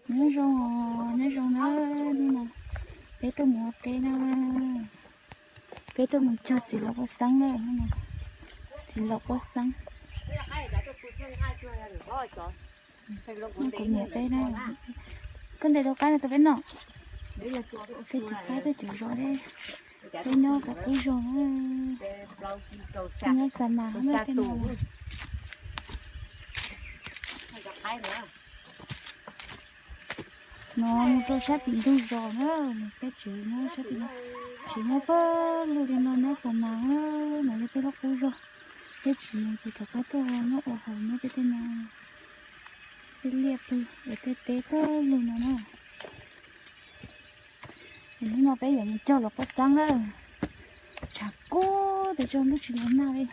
Nyob zoo, nyob zoo na, hnub no peb tuaj mus ua teb na, peb tuaj mus cog txiv laum paj xeeb na, txiv laum paj xeeb. Kuv niam peb na, koj ntes tau qab no rau peb noj, peb cov qab peb cov zos, peb nyob peb qub zos na, peb nyob xa mas hauv no tej no. No mus rau sab tim ntug zos na, peb tsev nyob sab tim no, tsev nyob pawg lug li no nyob xa mas na, no yog peb lub qub zos, peb tsis mus ces rov qab tuaj nyob ua haus nyob peb tej no, peb liaj pw es tej teb pawg lug no na. Es hnub no peb yuav mus cog laum paj xeeb na, tshav kub tas zog ntuj tsis los nag li.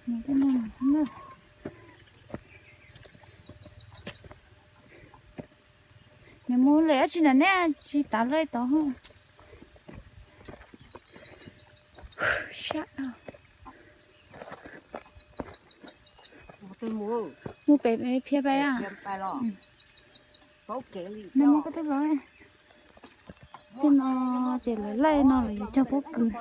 Mus tej no na. Nws mus lawm dab tsi na neb tsis tav lawm tod. Sab dhau. Mus pem phiab pais a. No muab koj tuaj los. Tej no ces lawv laij no lawv yuav cog pob kws,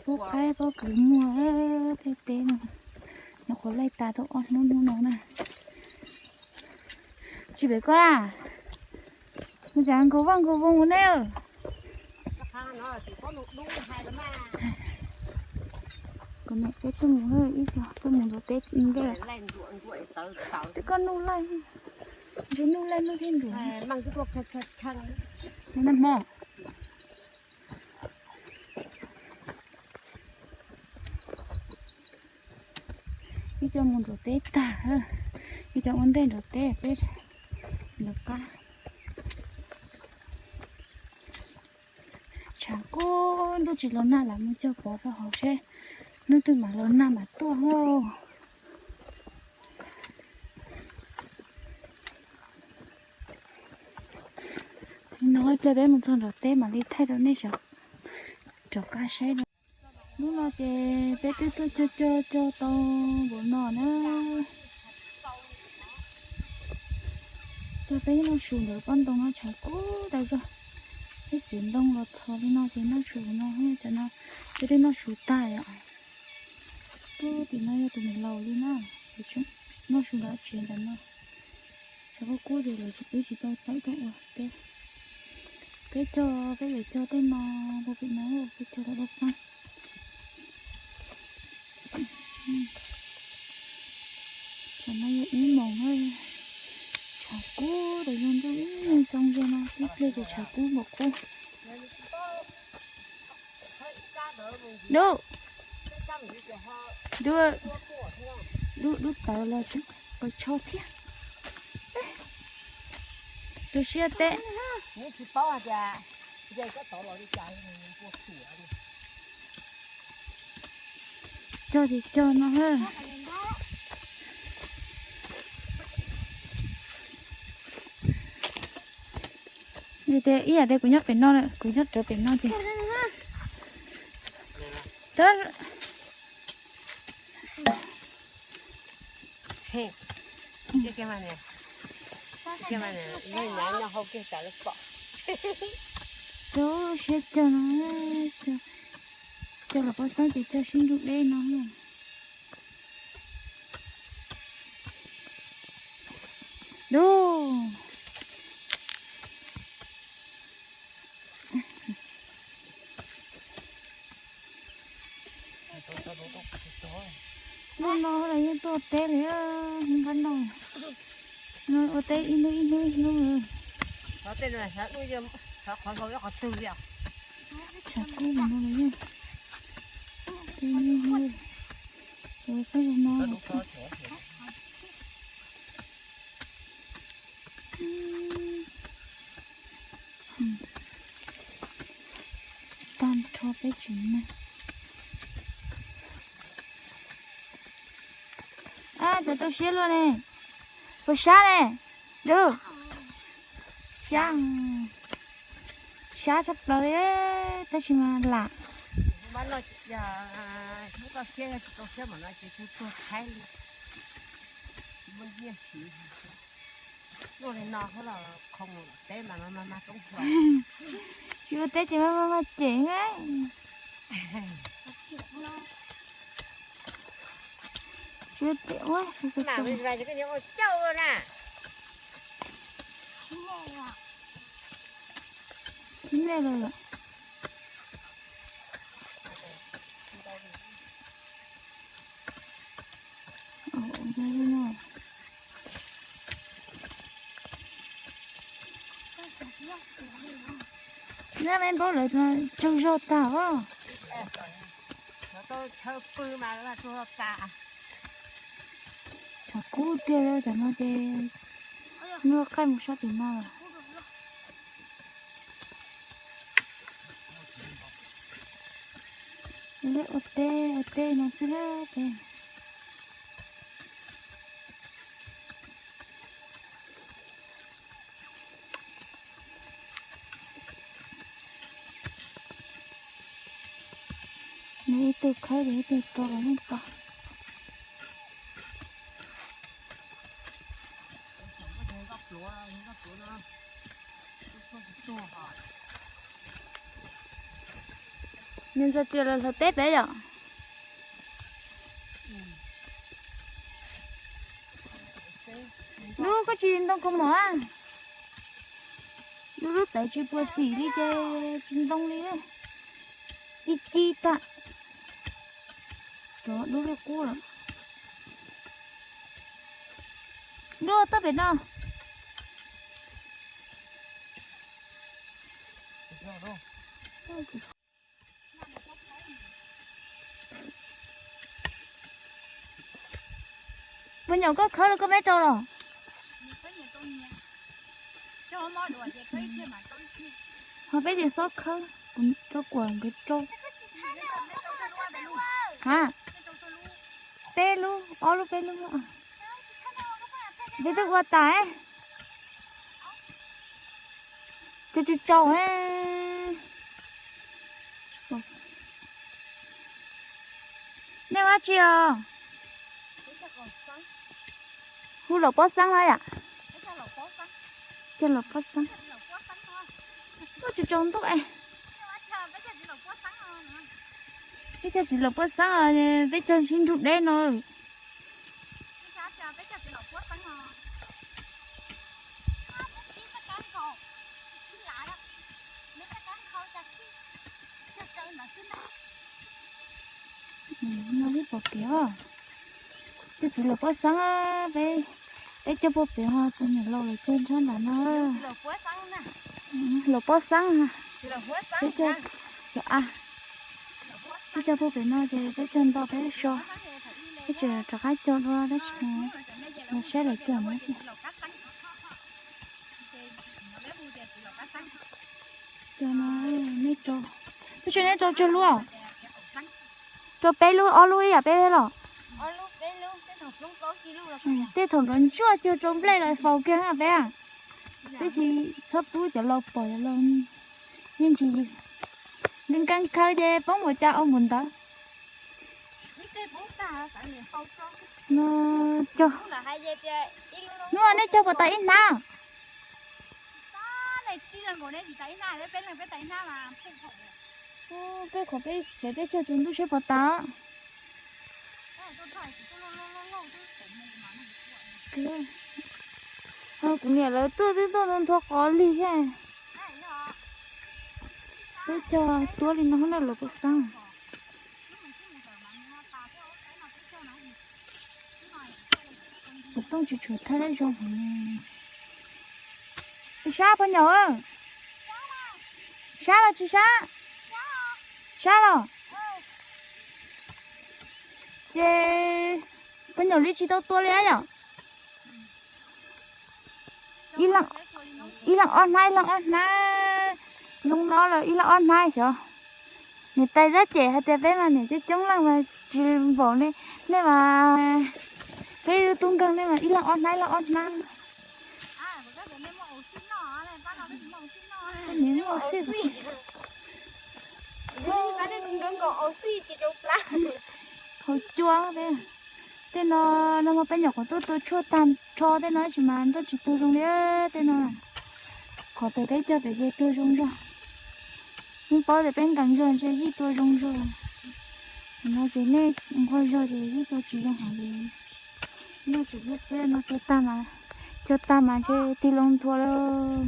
pob qaib pob kws muag tej teb no. Nyuam qhuav laij tas tau ob hnub hnub no na. Tsis pem koj na, mus cas nkaus vaj nkaus voos ua neb. Kuv niam peb tuaj mus ib co tuaj mus nrog peb ntej. Twb koj nuj laij, ntshe nuj laij nuj thiab nruam. Nag hmo ib co mus nrog peb tag, ib co ua ntej nrog peb, peb nrog qab. Tshav kub ntuj tsis los nag lawm mus cog pov rau hauv seb hnub twg mam los nag mam tuaj. No ib pliag peb mus txog nram teb mam li thaij rau nej sawv rov qab saib no. Hnub no ces peb twb tuaj cog cog cog tau npaum no na. Tag peb noj su ntawm pob ntoo no tshav kub tas zog. Peb txiv ntoo los txhos li no ces noj su no, cov no peb twb noj su tag os. Pub tim no yog tus niam laus li na, noj su nram tsev ntawm no. Tshav kub kub ces lawv tsis pub tsis tau tawm tuaj ua teb. Peb cog, peb yuav cog tej no, pem no peb cog tau dab pab. Tam no yog ib moos, tshav kub tas zog ntuj ib xyoo ze no ib pliag ces tshav kub npaum kub. Dub, dub, dub tawv los tseem qas tsho thiab. Rau siab teb. Cog ces cog no. Nws tias ib yam tias kuv nyob pem no lawm, kuv nyob rawv pem no ces. Rau siab cog no, cog los poj xeeb ces cog sib nrug deb no. Dub. Hnub no los yeej tuaj ua teb li, hnub nqab no. No ua teb ib hnub ib hnub ib hnub. Tshav kub no los yeej. Teb ib hnub, ua teb no. Tag nrho peb tsev neeg. Ab, cov rau siab luaj ne. Puas sab ne? Dub. Sab, sab tshaj plaws li, tab sis mas lam. Tsis ua teb ces maj maj cem na. Tsis ua teb ua. Ib nej los lawm. Nab me npaub lawv tsaug zog tag os. Tshav kub tiag li, tam no ces nws qaij mus sab tim no lawm. Ua teb ua teb no xwb ces. Nws ib tug khawb ces ib tug tso los yeej tau. Nws ntxhais tias los hlawv teb pem yom. Lub koj tsis ntoo kho mom a. Lub lub tawv tsis puas xim li ces tsis ntoo li. Ci ci tag. Cov dub liab qub lawm. Dub toj pem no. Puas nyuam koj khawb los koj meb rau los? Ho peb tsis xob khawb, rau kuam nkawd rau. Ha, peb lub, ob lub peb lub. Peb twb ua tas. Cov tsis tsaus. Nej ua dab tsi os? Hu laum pob xeeb na yom? Cog laum pob xeeb. Ua tsis tsaus ntuj es. Peb cog txiv laum pob xeeb, peb cog sib nrug deb no. No peb pom kev, cog txiv laum pob xeeb, peb, peb cog puag pem ho tus niam laus lawv cog nrab nram no. Laum pob xeeb, peb cog, peb cog puag pem no ces peb cog nto peb so, peb tseem rov qab cog dua tab sis los saib lawv cog no. Cog no, nej rau, tab sis nej rau tsawg lub? Rau peb lub, ob lub ib yam peb los? Tej thaum nrov ntsuag cog rau nplej los faus kiag peb. Peb tsis txhob pub cov laus pom, cov laus yeej tsis, nws nkees khaws ces poob npaum cas ua npaum ntawd. No cog, hnub no nej cog puas tau ib hnab? Peb qhov peb tsev peb cog tsaus ntuj seb puas tau. Kuv niam lawv tuaj twb tuaj nthua qos lig thiab. Peb cog tuab li no na, laum pob xeeb. Xov tooj tsis tshua thaij zoo heev. Sab poj niam, sab los tsis sab? Sab los. Ces poj niam li tsis tau tua li yom? Ib leeg ob hnab, ib leeg ob hnab, zoo no lawm ib leeg ob hnab xyov. Niam tais Zab Cem hais tias peb mas niam coob coob leej mas tsis npaum nej, nej mas peb tub nkeeg nej mas ib leeg ob hnab, ib leeg ob hnab. Niam muaj xij. Haus cua peb. Tej no, no mas peb nyuam qhuav tuaj tua tshuaj tag nrho tej no tab sis mas nroj tsis tuag zoo li tej no. Qhov pem peb cog pem ces tuag zoo zog. Yeej paub tias peb nkees zog ntshe yeej tuaj zoo zog. No ces nej nquag zog ces yeej tuaj tsis zoo heev li. Noj tsis hlub xwb no cog tag mas, cog tag mas ntshe tig loo nthua lawm.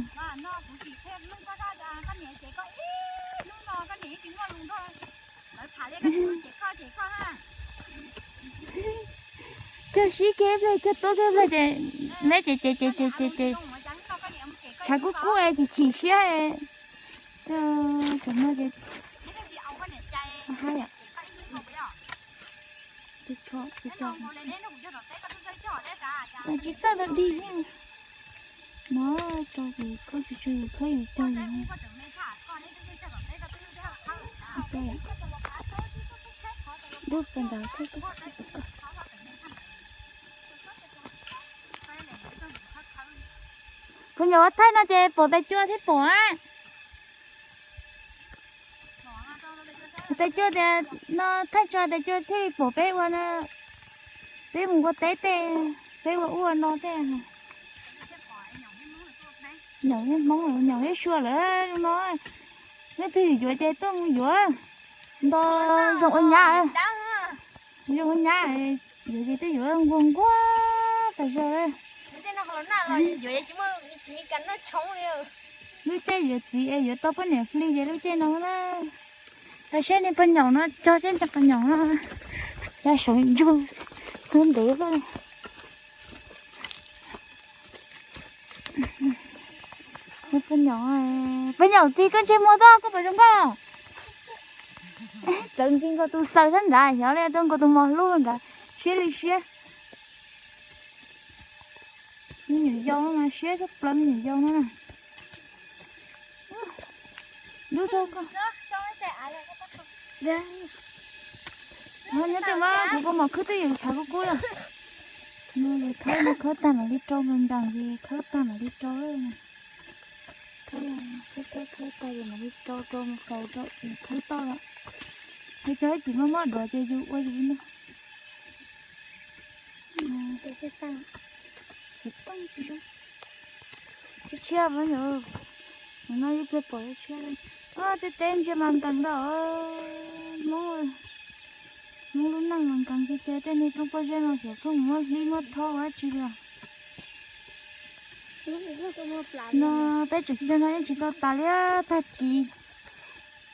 Cog sib kiag ib pliag, cog tuab kiag ib pliag ces neb ces ces ces ces ces ces tshav kub kub es chim chim siab. Cov no ces hab yom. Tsis txawj tau dig. No rau ces koj tsis tshua yus khawb yus cog yus. Dub pes ntawd thiab. Phooj ywg, ua thaij no ces pom tais cua thiab pom a. Tais cua tias no thaij tso tais cua thiaj pom peb ua no, peb mus ua teb tej, peb ua ub ua no tej. Nyaum ib hmoob, nyaum ib suab lawm no. Leej twg yuav ces tuaj mus yuav. Nto zoo ua nyab, zoo ua nyab, yuav ces twb yuav nquag nquag tas zog. Lub caij yuav txiv es yuav tau poj niam fli ces lub caij no na. Saib seb nej poj nyaum no, cog seb nej poj nyaum no. Cov saum ntsug tuag ntev lawm. Poj nyaum, poj nyaum txiv koj ntsej muag toj koj puas zoo nkauj. Tawv nti nkaus tus xaws sab nrad xyov li, tau nkaus tus mos hlub nrad, siab li siab. Me nyuam yau no mas siab tshaj plaws me nyuam yau no na. Dub tau koj. Nyob tej mas kuv kua muam khwb twb yus tshav kub kub lawm. Khawb no khawb tag mam li rau nkees nkees ces khawb tag mam li rau. Khawb tag mam li rau rau mus xaus rau khawb toj lawm. Yus cog ib cim mob mob duav ces yus ua yus li no. Tshiab tshiab, no ib pliag pom tshiab. Tej teb ntsia mas nkees ntau. Hmoob, Hmoob lub neej mas nkees tiag tiag, tej niag roob pob zeb no xyov pheej muab hlib muab thob ua dab tsi li. No peb tseem cog no yeej tsis tau tas li, tag kis,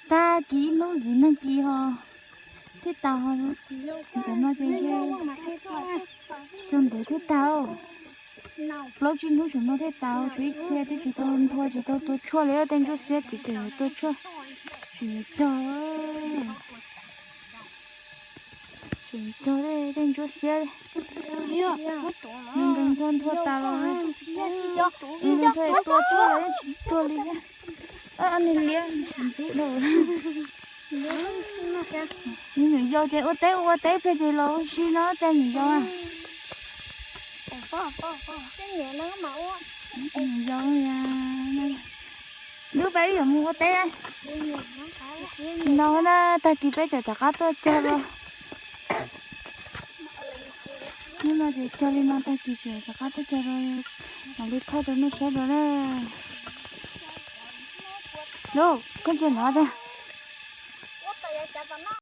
tag kis ib hnub ntxiv nag kis ho thiaj tas ho. Ntawm no ces cog ntev thiaj tas. Plaub tsib hnub saum no thiaj tas, tshuav ib txhia twb tsis tau nthua tsis tau tua tshuaj li, tej ntsuab xiab tim tus tua tshuaj tsis cog. Tseem cog tej ntsuab xiab, nws nkees nthua nthua tas los, nws tua tshuaj los yeej tsis tuag li thiab. Nws liab ntxub dhau. Me nyuam yau ces ua teb ua teb pliag ces los ua si no tej me nyuam yau. Nyuam yau, lub peb yuav mus ua teb. No na, tag kis peb tseem rov qab tuaj cog rau. Hnub no ces cog li no, tag kis tseem rov qab tuaj cog rau, mam li thaij rau nej saib dua na. Lauj, koj ntsia no tiag.